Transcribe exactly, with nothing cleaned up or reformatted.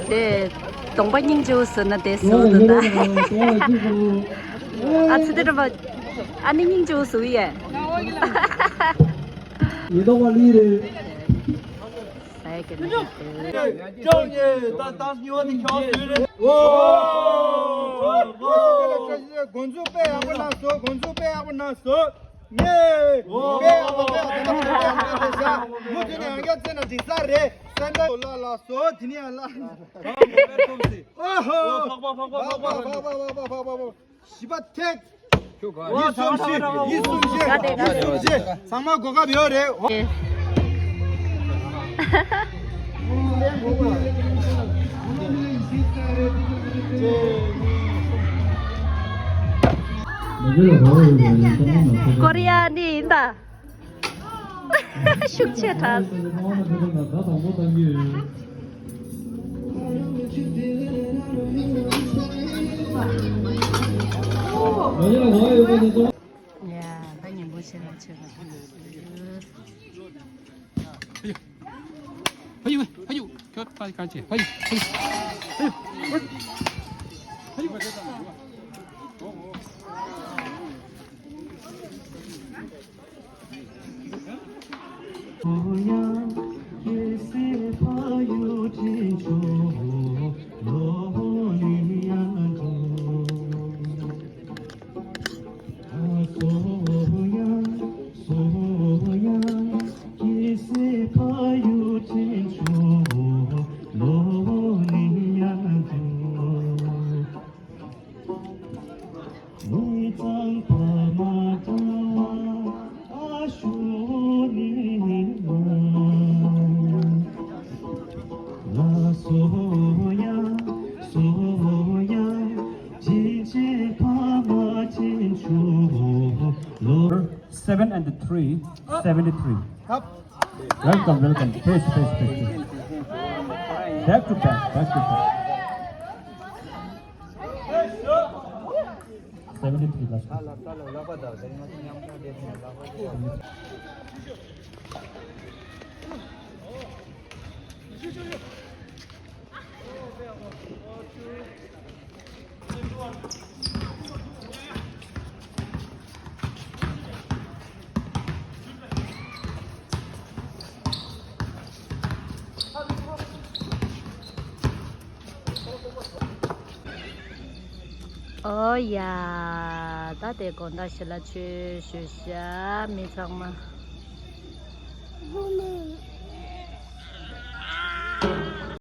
དེ་གདོང་པ་སྙིང་རྗེ་བོ་བཟོས་ན་དེ་བཟོ་འདུག་ད། ཨ་ཙི་དེ་འདྲ་བ། ཨ་ནི་སྙིང་རྗེ་བོ་བཟོ་ཡས། ཡིན་མདོག་པ་ལི་རེད། ས་ཡ་གི་ནི་དེ། ཅང་ཉེ་ད་ད་སྨྱོ་ནི་ཁྱོད་བཟོས་རེད། འོ། འོ། འགོ་འཛུགས་དཔེ་ཡག་པོ་གནང་སོང་། འགོ་འཛུགས་དཔེ་ཡག་པོ་གནང་སོང་། ངས། ཨོ། དཔེ་ཡག་པོ་དཔེ་ཡག་པོ་དཔེ་ཡག་པོ་ཟ། མུ་མཐུད་ནས་ཡང་བསྐྱར་བཙལ་ན་འགྲིག་ས་རེད། སེམས་པ་ལ་ལ་སོ་དེ་ནས་ཡང་ལ། ཨོ་ཧོ། ཕག་པ་ཕག་པ་ཕག་པ་ཕག་པ། བཞི་པ་ཐེག་ཡིད་གསུམ་ཤེས། ཡིད་གསུམ་ཤེས། ཡིད་གསུམ་ཤེས། ཚང་མ་གོ་སྐབས་ཡོད་རེད། ཨོ། ཀོ་རི་ཡ་ནི་ཡིན་ད། ཤུགས་ཆེ་དྲགས། ཡ། ད་ཉིན་མོ་ཆེ་ལ་ཆེ་ལ། ཕ་ཡུ། ཕ་ཡུ། ཁྱོད་ཕ་ག་ཆེ། ཕ་ཡུ། ཕ་ཡུ། ཕ་ཡུ། Seven and three, seventy-three. Welcome, welcome. Please, please, please, please. Back to back, back to back. Seventy-three last. ཨོ་ཡ། ད་དེ་དགོང་དག་ཞིག་ལ་ཆོས་ཞུ་ཤག་མི་ཚང་མ།